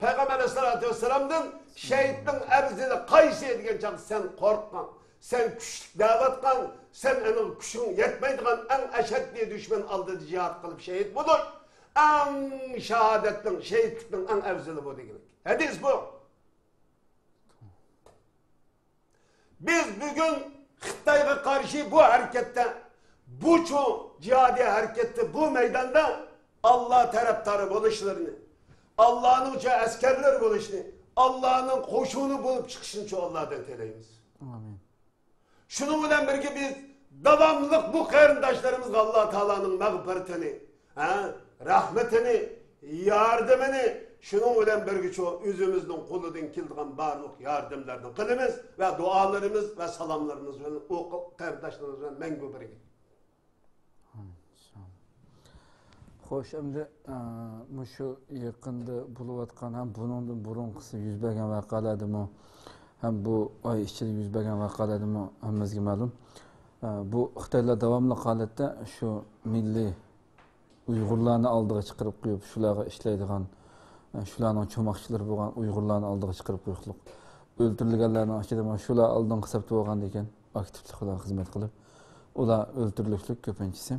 پەيغەمبەر ئەلەيھىسسالاتۇ ۋەسسالامدىن شېھىتنىڭ ئەۋزىلى قايسى دېگەن چاغدا سەن قورققان، سەن كۈچلۈك دەۋاتقان، سەن ئەنىڭ كۈچۈڭ يەتمەيدىغان ئەڭ ئەشەددىي دۈشمەن ئالدىدا جىھاد قىلىپ شېھىت بولۇش ئەڭ شاھادەتنىڭ، شېھىتلىكنىڭ ئەڭ ئەۋزىلى بۇ دېگىلىك. ھەدىس بۇ. بىز بۈگۈن خىتايغا قارشى بۇ ھەرىكەتتە، بۇچۇ جىھادىي ھەرىكەتتە، بۇ مەيداندا ئاللا تەرەپدارى بولۇشلىرىنى، ئاللانىڭچۇ ئەسكەرلىرى بولۇشىنى، ئاللانىڭ قوشۇنى بولۇپ چىقىشىنىچۇ ئاللادىن تىلەيمىز. ئامىن. شۇنىڭ بىلەن بىرگە، بىز داۋاملىق بۇ قېرىنداشلىرىمىزغا ئاللا تائالانىڭ مەغپىرىتىنى، ھە، رەھمىتىنى، ياردىمىنى، شۇنىڭ بىلەن بىرگىچۇ ئۆزىمىزنىڭ قولىدىن كېلىدىغان بارلىق ياردەملەرنى قىلىمىز ۋە دۇئالىرىمىز ۋە سالاملىرىمىز بىلەن ئۇ قېرىنداشلىرىمىز بىلەن مەڭگۈ بىرگە. خوش، ئەمدى، ئە، مۇشۇ يېقىندا بولۇۋاتقان ھەم بۇنىڭدىن بۇرۇنقىسى يۈز بەرگەن ۋەقەلەردىمۇ، ھەم بۇ ئاي ئىچىدە يۈز بەرگەن ۋەقەلەردىمۇ ھەممىمىزگە مەلۇم. ئە، بۇ خىتايلار داۋاملىق ھالەتتە شۇ مىللىي ئۇيغۇرلارنى ئالدىغا چىقىرىپ قويۇپ، شۇلارغا ئىشلەيدىغان، شۇلارنىڭ چوماقچىلىرى بولغان ئۇيغۇرلارنى ئالدىغا چىقىرىپ قويۇقلۇق. ئۆلتۈرۈلگەنلەرنىڭ ئىچىدە مانا شۇلار ئالدىنقى سەپتە بولغاندىكىن، ئاكتىپلىق بىلەن خىزمەت قىلىپ، ئۇلار ئۆلتۈرۈلۈكلۈك كۆپىنچىسى.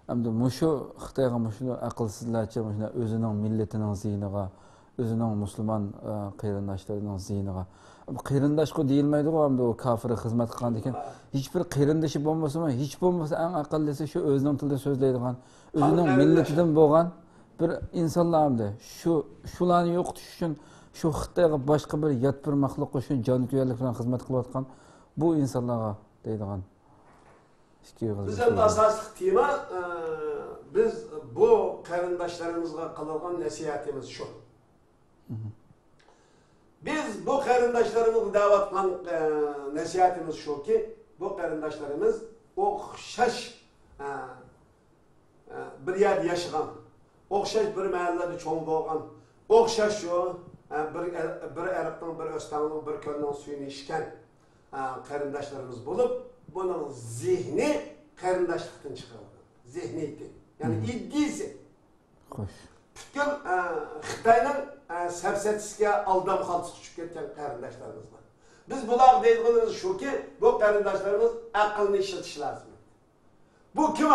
ئەمدى مۇشۇ خىتايغا مۇشۇنداق ئەقىلسىزلارچە مۇشۇنداق ئۆزىنىڭ مىللىتىنىڭ زىيىنىغا، ئۆزىنىڭ مۇسۇلمان، ئە، قېرىنداشلىرىنىڭ زىيىنىغا. قېرىنداشقۇ دېيىلمەيدىغۇ ئەمدى ئۇ كاپىرغا خىزمەت قىلغاندىكىن. ھېچبىر قېرىندىشى بولمىسىمۇ، ھېچ بولمىسا ئەڭ ئەقەللىسى شۇ ئۆزىنىڭ تىلىدا سۆزلەيدىغان، ئۆزىنىڭ مىللىتىدىن بولغان بىر ئىنسانلار ئەمدى شۇ، شۇلارنى يوقىتىش ئۈچۈن شۇ خىتايغا باشقا بىر يات بىر مەخلۇققا شۇ جانكۆيەرلىك بىلەن خىزمەت قىلىۋاتقان بۇ ئىنسانلارغا دەيدىغان ئىككى ئېغىز بىز ئەمدى ئاساسلىق تېما، ئە، بىز بۇ قېرىنداشلىرىمىزغا قىلىدىغان نەسىھەتىمىز شۇ. بىز بۇ قېرىنداشلىرىمىزغا دەۋاتقان، ئە، نەسىھەتىمىز شۇكى، بۇ قېرىنداشلىرىمىز ئوخشاش، ئە، ئە، بىر يەردە ياشىغان، ئوخشاش بىر مەھەللىدە چوڭ بولغان، ئوخشاش شۇ ئە، بىر ئە-، بىر ئېرىقنىڭ، بىر ئۆستەڭنىڭ، بىر كۆلنىڭ سۈيىنى ئىچكەن، ئە، قېرىنداشلىرىمىز بولۇپ، بۇنىڭ زېھنى قېرىنداشلىقتىن چىقىۋاتىدۇ. زېھنىيىتى، يەنى ئىدىيىسى. خوش. پۈتكۈل، ئە، خىتاينىڭ، ئە، سەپسەتىسىگە، ئالدام خالتىسىغا چۈشۈپ كەتكەن قېرىنداشلىرىمىز بار. بىز بۇلارغا دەيدىغىنىمىز شۇكى، بۇ قېرىنداشلىرىمىز ئەقىلنى ئىشلىتىشى لازىم. بۇ كىم؟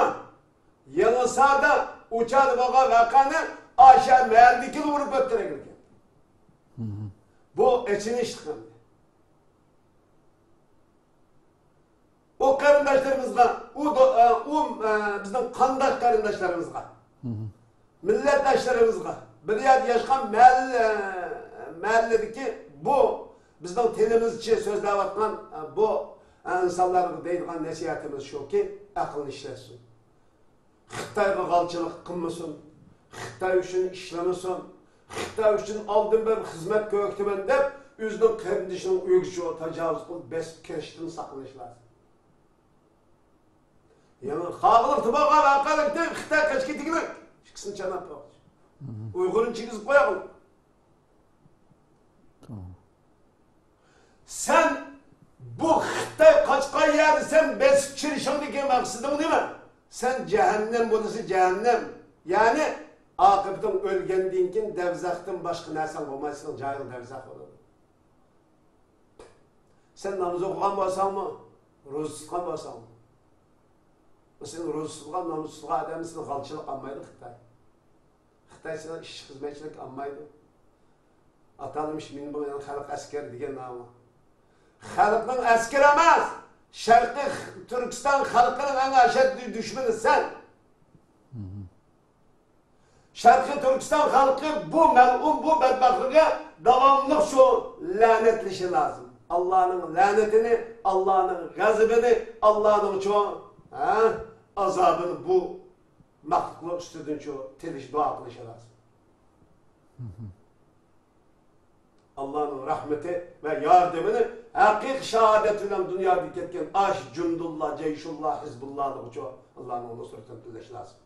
يېڭىساردا ئۇچاردا بولغان ۋەقەنى ئاشۇ مەھەللىدىكىلا ئۇرۇپ ئۆلتۈرگەن. بۇ ئېچىنىشلىق. ئۇ قېرىنداشلىرىمىزغا، ئۇ دو-، ئە، ئۇ، ئە، بىزنىڭ قانداش قېرىنداشلىرىمىزغا، مىللەتداشلىرىمىزغا، بىر يەردە ياشىغان مەھەللە، مەھەللىدىكى بۇ بىزنىڭ تىلىمىزچە سۆزلەۋاتقان، ئە، بۇ، ئە، ئىنسانلارغا دەيدىغان نەسىھەتىمىز شۇكى، ئەقىلنى ئىشلەتسۇن. خىتايغا غالچىلىق قىلمىسۇن، خىتاي ئۈچۈن ئىشلىمىسۇن، خىتاي ئۈچۈن ئالدىن بېرىپ خىزمەت كۆرسىتىمەن دەپ، ئۆزىنىڭ قېرىندىشىنىڭ ئۆيىگە تاجاۋۇز قىلىپ بېسىپ كىرىشتىن ساقلىنىش لازىم. يەنى قاغىلىقتا بولغان ۋەقەلىكتە خىتاي قېچىپ كېتىگىلى، ئىككىسىنى چاناپ قويغۇچ. ئۇيغۇرنى چىگىزىپ قويغىلى. سەن بۇ خىتاي قاچقان يەردە سەن بېسىپ چىرىشىڭدىكى مەقسىتىڭ نېمە؟ سەن جەھەننەم بولىسەن، جەھەننەم. يەنى ئاقىۋىتىڭ ئۆلگەندىن كېيىن دەۋزەختىن باشقا نەرسەڭ بولماي، سېنىڭ جايىڭ دەۋزەخ بولىدۇ. سەن ناماز ئوقۇغان بولساڭمۇ، روزا تۇتقان بولساڭمۇ، سېنى روزا تۇتقان، ناماز تۇتقان ئادەمنى سېنى غالچىلىق ئالمايدۇ خىتاي. خىتاي سېنىڭ ئىشچى خىزمەتچىلىك ئالمايدۇ. ئاتالمىش مىنبىڭ يەنى خەلق ئەسكىرى دېگەن نامى. خەلقنىڭ ئەسكىرى ئەمەس، شەرقىي خ-، تۈركىستان خەلقىنىڭ ئەڭ ئەشەددىي دۈشمىنى سەن. شەرقىي تۈركىستان خەلقى بۇ مەلئۇن، بۇ بەتبەختلىككە داۋاملىق شۇ لەنەتلىشى لازىم. ئاللانىڭ لەنىتىنى، ئاللانىڭ غەزىپىنى، ئاللانىڭ شۇ، ھە، ئازابىنى بۇ مەخلۇقلار ئۈستىدىن شۇ تىلىش، دۇئا قىلىشى لازىم. ئاللانىڭ رەھمىتى ۋە ياردىمىنى ھەقىقىي شاھادەت بىلەن دۇنيادىن كەتكەن ئاش جۇندۇللا، جەيشۇللا، ھىزبۇللانىڭچۇ ئاللانىڭ نۇسرىتىنى تىلەش لازىم.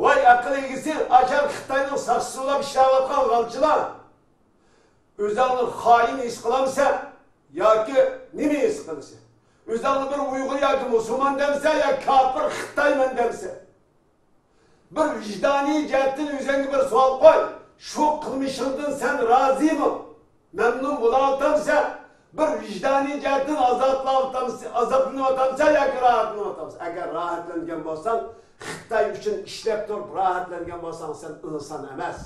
ۋاي ئەقىل ئىگىسى، ئاشۇ خىتاينىڭ ساقچىسى بولۇپ ئىشلەۋاتقان غالچىلار، ئۆزۈڭنى خائىن ھېس قىلامسەن ياكى نېمە ھېس قىلىسەن؟ ئۆزۈڭنى بىر ئۇيغۇر ياكى مۇسۇلمان دەمسەن يا كاپىر خىتايمەن دەمسەن؟ بىر ۋىجدانىي جەھەتتىن ئۆزۈڭگە بىر سوئال قوي، شۇ قىلمىشىڭدىن سەن رازىمۇ؟ مەمنۇن بولاۋاتامسەن؟ بىر ۋىجدانىي جەھەتتىن ئازابلىنىۋاتامسەن، ئازابلىنىۋاتامسەن ياكى راھەتلىنىۋاتامسەن؟ ئەگەر راھەتلەنگەن بولساڭ، خىتاي ئۈچۈن ئىشلەپ تۇرۇپ راھەتلەنگەن بولساڭ، سەن ئىنسان ئەمەس.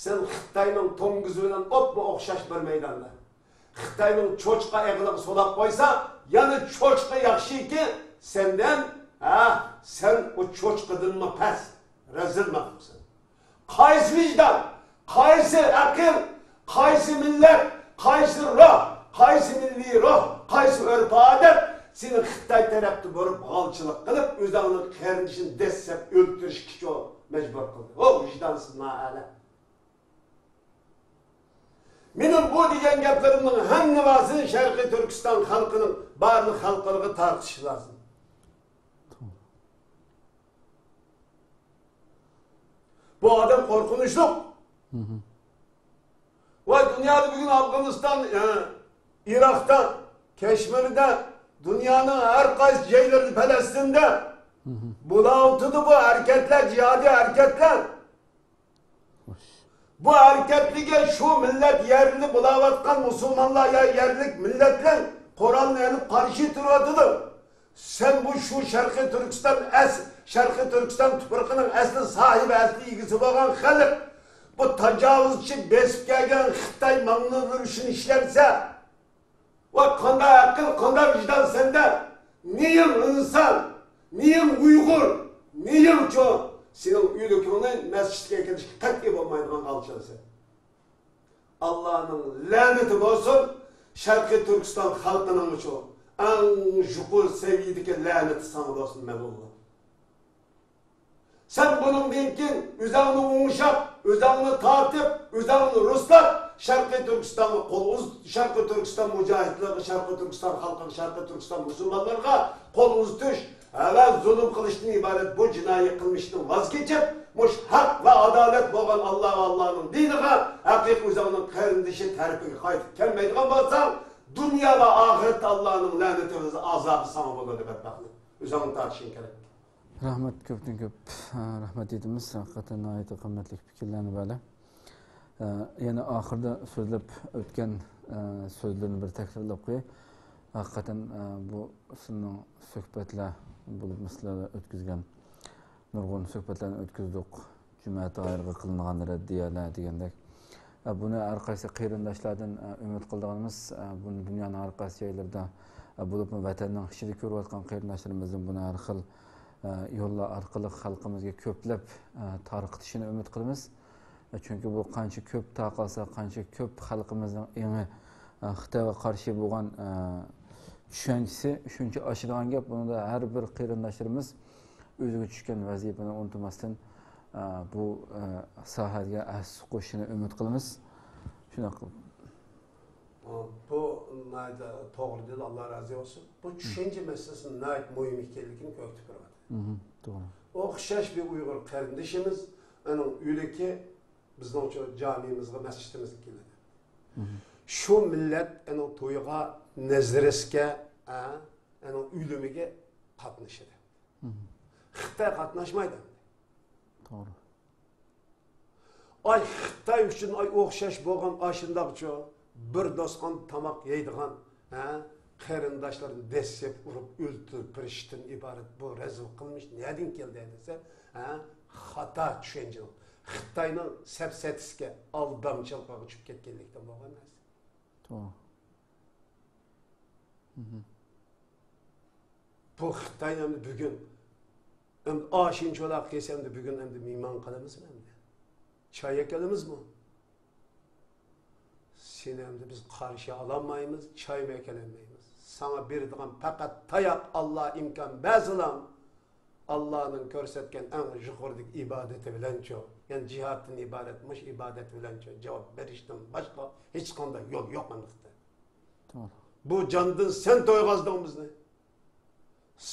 سەن خىتاينىڭ توڭگۇزى بىلەن ئوپمۇ ئوخشاش بىر مەيداندا. خىتاينىڭ چوشقا ئېغىلىغا سولاپ قويسا، يەنە چوشقا ياخشىكى سەندىن، ھە، سەن ئۇ چوشقىدىنمۇ پەس، رەزىل مەخلۇقسەن. قايسى ۋىجدان، قايسى ئەقىل، قايسى مىللەت، قايسى روھ، قايسى مىللىي روھ، قايسى ئۆرپ-ئادەت سېنى خىتاي تەرەپتە بۇرۇپ، غالچىلىق قىلىپ، ئۆزۈڭنىڭ قېرىندىشىنى دەسسەپ ئۆلتۈرۈشكىچۇ مەجبۇر قىلدى؟ ئو ۋىجدانسىز نائەلەم! مېنىڭ بۇ دېگەن گەپلىرىمنىڭ ھەممىسىنى شەرقىي تۈركىستان خەلقىنىڭ بارلىق خەلقلىرىغا تارقىتىش لازىم. بۇ ئادەم قورقۇنچلۇق. ۋاي، دۇنيادا بۈگۈن ئافغانىستان، ئە، ئىراقتا، كەشمىردە، دۇنيانىڭ ھەر قايسى جايلىرىدا، پەلەستىندە بولاۋاتىدۇ بۇ ھەرىكەتلەر، جىھادىي ھەرىكەتلەر. بۇ ھەرىكەتلىككە شۇ مىللەت يەرلى بولاۋاتقان مۇسۇلمانلار يا يەرلىك مىللەتلەر قورالنى ئېلىپ قارشى تۇرۇۋاتىدۇ. سەن بۇ شۇ شەرقىي تۈركىستان ئەس-، شەرقىي تۈركىستان تۇپرىقىنىڭ ئەسلى ساھىبى، ئەسلى ئىگىسى بولغان خەلق، بۇ تاجاۋۇزچى بېسىپ كەلگەن خىتاي ماڭلىرى ئۈچۈن ئىشلەمسە، ۋاي، قانداق ئەقىل، قانداق ۋىجدان سەندە؟ نېيىڭ ئىنسان، نېيىڭ ئۇيغۇر، نېيىڭچۇ؟ سېنىڭ ئۆلۈكۈڭنى مەسچىتكە ئەكېلىشكە قەتئىي بولمايدىغان غالچىلسەن. ئاللانىڭ لەنىتى بولسۇن شەرقىي تۈركىستان خەلقىنىڭچۇ، ئەڭ يۇقىرى سەۋىيەدىكى لەنىتى ساڭا بولسۇن، مەلئۇنلۇق. سەن بۇنىڭدىن كېيىن ئۆزۈڭنى ئوڭشاپ، ئۆزۈڭنى تارتىپ، ئۆزۈڭنى رۇسلاپ، شەرقىي تۈركىستانغا قول ئۇز-، شەرقىي تۈركىستان مۇجاھىدلىرىغا، شەرقىي تۈركىستان خەلقىگە، شەرقىي تۈركىستان مۇسۇلمانلىرىغا قول ئۇزىتىش ۋە زۇلۇم قىلىشتىن ئىبارەت بۇ جىنايى قىلمىشتىن ۋاز كېچىپ، مۇشۇ ھەق ۋە ئادالەت بولغان ئاللا ۋە ئاللانىڭ دىنىغا، ھەقىقىي ئۆزۈڭنىڭ قېرىندىشى تەرىپىگە قايتىپ كەلمەيدىغان بولساڭ، دۇنيا ۋە ئاخىرەتتە ئاللانىڭ لەنىتى ۋە ئازابى ساڭا بولىدۇ، بەتبەختلىك. ئۆزۈڭنى تارتىشىڭ كېرەك. رەھمەت، كۆپتىن كۆپ، ئە، رەھمەت ئېيتىمىز. ھەقىقەتەن ناھايىتى قىممەتلىك پىكىرلەرنى بەردى. ئە، يەنە ئاخىرىدا سۆزلەپ ئۆتكەن، ئە، سۆزلىرىنى بىر تەكرارلاپ قوياي. ھەقىقەتەن، ئە، بۇ سىزنىڭ سۆھبەتلەر بولۇپمۇ سىلەر ئۆتكۈزگەن نۇرغۇن سۆھبەتلەرنى ئۆتكۈزدۇق. جۈمە تاھىرغا قىلىنغان رەددىيەلەر دېگەندەك. ئە، بۇنى ھەر قايسى قېرىنداشلاردىن، ئە، ئۈمىد قىلىدىغىنىمىز، ئە، بۇنى دۇنيانىڭ ھەر قايسى جايلىرىدا، ئە، بولۇپمۇ ۋەتەننىڭ ئىچىدە كۆرۈۋاتقان قېرىنداشلىرىمىزدىن بۇنى ھەر خىل، ئە، يوللار ئارقىلىق خەلقىمىزگە كۆپلەپ، ئە، تارقىتىشىنى ئۈمىد قىلىمىز. ئە، چۈنكى بۇ قانچە كۆپ تارقالسا، قانچە كۆپ خەلقىمىزنىڭ ئېڭى، ئە، خىتايغا قارشى بولغان، ئە، چۈشەنچىسى شۇنچە ئاشىدىغان گەپ. بۇنىڭدا ھەر بىر قېرىنداشلىرىمىز ئۆزىگە چۈشكەن ۋەزىپىنى ئۇنتۇماستىن، ئە، بۇ، ئە، ساھەگە ھەسسە قوشۇشىنى ئۈمىد قىلىمىز. شۇنداق قىلىپ. بۇ ناھايىتى توغرا دېدى، ئاللا رازى بولسۇن. بۇ چۈشەنچە مەسىلىسىنىڭ ناھايىتى مۇھىم ئىكەنلىكىنى كۆرسىتىپ بېرىۋاتىدۇ. مهم، توغرا. ئوخشاش بىر ئۇيغۇر قېرىندىشىمىز، ئۇنىڭ ئۆلۈكى بىزنىڭ شۇ جامىمىزغا، مەسچىتىمىزگە كېلىدۇ. مهم. شۇ مىللەت ئۇنىڭ تويىغا، نەزرەسكە، ئە، ئۇنىڭ ئۆلۈمىگە قاتنىشىدۇ. مهم. خىتاي قاتناشمايدۇ. توغرا. ئاي، خىتاي ئۈچۈن ئاي ئوخشاش بولغان ئاشۇنداقچۇ، بىر داستىخان تاماق يەيدىغان، ھە، قېرىنداشلىرىنى دەسسەپ ئۇرۇپ ئۆلتۈرۈپ بېرىشتىن ئىبارەت بۇ رەزىل قىلمىش نەدىن كەلدى دېسە، ھە، خاتا چۈشەنچىنىڭ، خىتاينىڭ سەپسەتىسىگە، ئالدامچىلىقىغا چۈشۈپ كەتكەنلىكتىن بولغان نەرسە. توغرا. مهم. بۇ خىتاي ئەمدى بۈگۈن، ئەمدى ئاشۇنچىۋالا قىلسا ئەمدى بۈگۈن ئەمدى مېھمان قىلىمىزمۇ ئەمدى؟ چاي ئەكەلىمىزمۇ؟ سېنى ئەمدى بىز قارشى ئالالمايمىز، چايمۇ ئەكەلەلمەيمىز. ساڭا بېرىدىغان پەقەت تاياق، ئاللا ئىمكان بەرسىلا، ئاللانىڭ كۆرسەتكەن ئەڭ يۇقىرىدىكى ئىبادىتى بىلەنچۇ، يەنى جىھادتىن ئىبارەت مۇشۇ ئىبادەت بىلەنچۇ جاۋاب بېرىشتىن باشقا ھېچقانداق يول يوق ئەمدى خىتاي. توغرا. بۇ جاندىن سەن تويغازدىڭ بىزنى.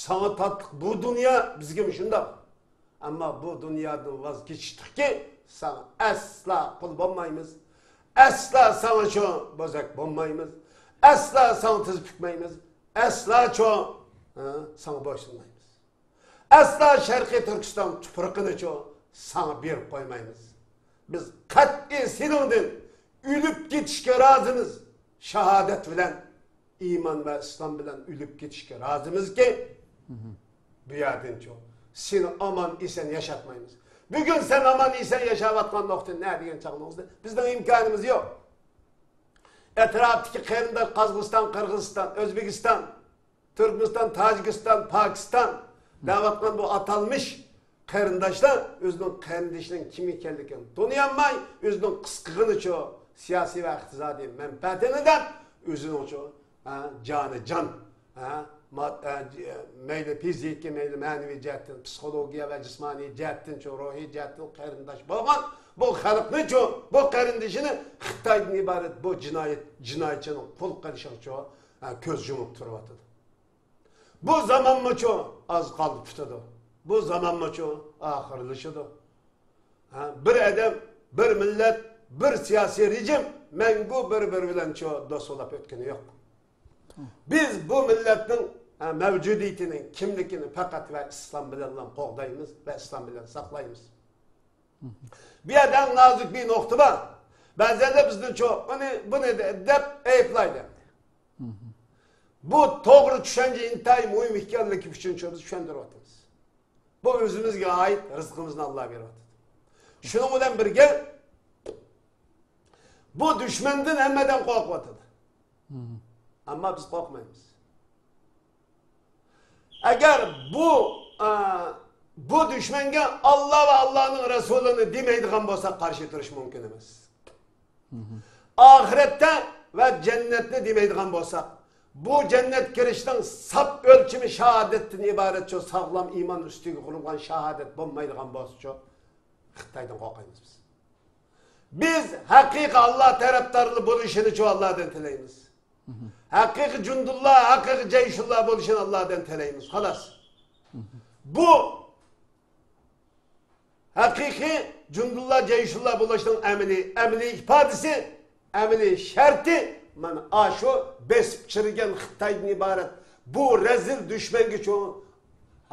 ساڭا تاتلىق بۇ دۇنيا بىزگىمۇ شۇنداق. ئەمما بۇ دۇنيادىن ۋاز كېچىشتۇقكى، ساڭا ئەسلا قۇل بولمايمىز. ئەسلا ساڭا شۇ بوزەك بولمايمىز. ئەسلا ساڭا تىز پۈكمەيمىز. ئەسلا شۇ، ھە، ساڭا بويسۇنمايمىز. ئەسلا شەرقىي تۈركىستان تۇپرىقىنىچۇ ساڭا بېرىپ قويمايمىز. بىز قەتئىي سېنىڭدىن ئۆلۈپ كېتىشكە رازىمىز. شاھادەت بىلەن، ئىمان ۋە ئىسلام بىلەن ئۆلۈپ كېتىشكە رازىمىزكى، بۇ يەردىنچۇ سېنى ئامان ئېسەن ياشاتمايمىز. بۈگۈن سەن ئامان ئېسەن ياشاۋاتقان نۇقتا نە دېگەن چاغنىڭىزدا بىزنىڭ ئىمكانىمىز يوق. ئەتراپتىكى قېرىنداش قازاقىستان، قىرغىزىستان، ئۆزبېكىستان، تۈركمىستان، تاجىكىستان، پاكىستان دەۋاتقان بۇ ئاتالمىش قېرىنداشلار ئۆزىنىڭ قېرىندىشىنىڭ كىم ئىكەنلىكىنى تونۇيالماي، ئۆزىنىڭ قىسقىغىنىچۇ سىياسىي ۋە ئىقتىسادىي مەنپەئەتىنى دەپ، ئۆزىنىڭچۇ، ھە، جانى جان، ھە، ماد-، ھە، ج-، مەيلى فىزىكىي، مەيلى مەنىۋى جەھەتتىن، پسىخولوگىيە ۋە جىسمانىي جەھەتتىنچۇ، روھىي جەھەتتىن قېرىنداش بولغان بۇ خەلقنىچۇ، بۇ قېرىندىشىنى خىتايدىن ئىبارەت بۇ جىنايەت، جىنايەتچىنىڭ قۇل قىلىشىغىچۇ، ھە، كۆز يۇمۇپ تۇرۇۋاتىدۇ. بۇ زامانمۇچۇ ئاز قالدى پۈتىدۇ. بۇ زامانمۇچۇ ئاخىرلىشىدۇ. ھە، بىر ئادەم، بىر مىللەت، بىر سىياسىي رېجىم مەڭگۈ بىر-بىرى بىلەنچۇ دوست بولاپ ئۆتكىنى يوق. بىز بۇ مىللەتنىڭ، ھە، مەۋجۇدىيىتىنىڭ كىملىكىنى پەقەت ۋە ئىسلام بىلەنلا قوغدايمىز ۋە ئىسلام بىلەن ساقلايمىز. بۇ يەردە ئەڭ نازۇك بىر نۇقتا بار. بەزىلەر بىزنىچۇ ئۇنى، بۇنى دە-، دەپ ئەيىبلەيدۇ. بۇ توغرا چۈشەنچە ئىنتايىن مۇھىم ئىكەنلىكى ئۈچۈنچۇ بىز چۈشەندۈرۈۋاتىمىز. بۇ ئۆزىمىزگە ئائىت رىزقىمىزنى ئاللا بېرىۋاتىدۇ. شۇنىڭ بىلەن بىرگە، بۇ دۈشمەندىن ھەممە ئادەم قورقۇۋاتىدۇ. ئەمما بىز قورقمايمىز. ئەگەر بۇ، ئە، بۇ دۈشمەنگە ئاللا ۋە ئاللانىڭ رەسۇلىنى دېمەيدىغان بولساق، قارشى تۇرۇش مۇمكىن ئەمەس. ئاخىرەتتە ۋە جەننەتنى دېمەيدىغان بولساق، بۇ جەننەت كىرىشنىڭ ساپ ئۆلچىمى شاھادەتتىن ئىبارەتچۇ، ساغلام ئىمان ئۈستىگە قۇرۇلغان شاھادەت بولمايدىغان بولسىچۇ، خىتايدىن قورقايمىز بىز. بىز ھەقىقىي ئاللا تەرەپدارلىرى بولۇشىنىچۇ ئاللادىن تىلەيمىز. ھەقىقىي جۇندۇللا، ھەقىقىي جەيشۇللا بولۇشىنى ئاللادىن تىلەيمىز. خالاس. بۇ ھەقىقىي جۇندىلار، جەيشۇنلار بولۇشنىڭ ئەمەلىي، ئەمەلىي ئىپادىسى، ئەمەلىي شەرتى مانا ئاشۇ بېسىپ چىرىگەن خىتايدىن ئىبارەت بۇ رەزىل دۈشمەنگىچۇ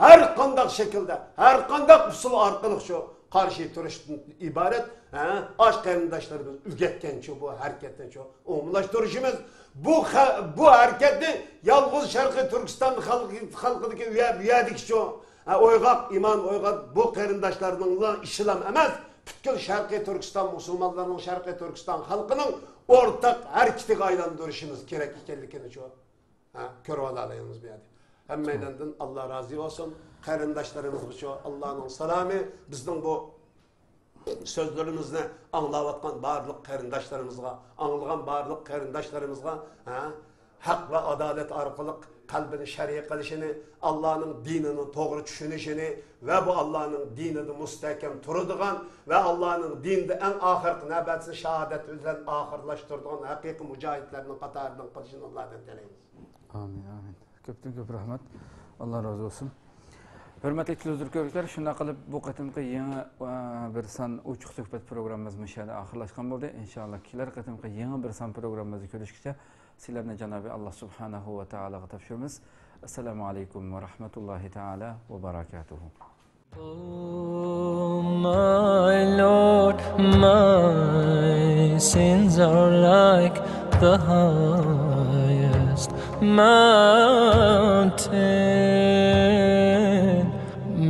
ھەر قانداق شەكىلدە، ھەر قانداق ئۇسۇل ئارقىلىقچۇ قارشى تۇرۇشتىن ئىبارەت، ھە، ئاش قېرىنداشلىرىمىز ئۆگەتكەنچۇ بۇ ھەرىكەتنىچۇ ئومۇملاشتۇرۇشىمىز. بۇ خە-، بۇ ھەرىكەتنى يالغۇز شەرقىي تۈركىستان خەلقى، خەلقىدىكى ئۇ يە-، بۇ يەردىكىچۇ، ھە، ئويغاق، ئىمان ئويغاق بۇ قېرىنداشلارنىڭلا ئىشىلا ئەمەس، پۈتكۈل شەرقىي تۈركىستان مۇسۇلمانلىرىنىڭ، شەرقىي تۈركىستان خەلقىنىڭ ئورتاق ھەرىكىتىگە ئايلاندۇرۇشىمىز كېرەك ئىكەنلىكىنىچۇ ھە، كۆرۈۋالالايمىز بۇ يەردە. ھەممەيلەندىن ئاللا رازى بولسۇن. قېرىنداشلىرىمىزغىچۇ ئاللانىڭ سالامى، بىزنىڭ بۇ سۆزلىرىمىزنى ئاڭلاۋاتقان بارلىق قېرىنداشلىرىمىزغا، ئاڭلىغان بارلىق قېرىنداشلىرىمىزغا، ھە، ھەق ۋە ئادالەت ئارقىلىق قەلبىنى شەرھ قىلىشىنى، ئاللانىڭ دىنىنى توغرا چۈشىنىشىنى ۋە بۇ ئاللانىڭ دىنىدا مۇستەھكەم تۇرىدىغان ۋە ئاللانىڭ دىنىدا ئەڭ ئاخىرقى نەۋبەتسىز شاھادەت بىلەن ئاخىرلاشتۇرىدىغان ھەقىقىي مۇجاھىدلارنىڭ قاتارىدىن قىلىشىنى ئاللادىن تىلەيمىز. ئامىن، ئامىن. كۆپتىن كۆپ رەھمەت. ئاللا رازى بولسۇن. ھۆرمەتلىك تېلېۋىزور كۆرگۈچىلەر، شۇنداق قىلىپ بۇ قېتىمقى يېڭى، ئە، بىر سان ئوچۇق سۆھبەت پروگراممىمىز مۇشۇ يەردە ئاخىرلاشقان بولدى. ئىنشاللا كېلەر قېتىمقى يېڭى بىر سان پروگراممىمىزدا كۆرۈشكىچە سىلەرنى جانابى ئاللا سۇبھانەھۇ ۋە تائالاغا تاپشۇرىمىز. ئەسسالامۇ ئەلەيكۇم ۋە رەھمەتۇللاھى تائالا ۋە بەرەكاتۇھۇ. Oh, my Lord, my sins are like the highest mountain.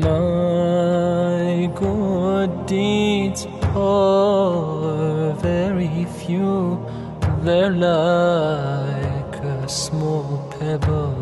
My good deeds are very few, they're like a small pebble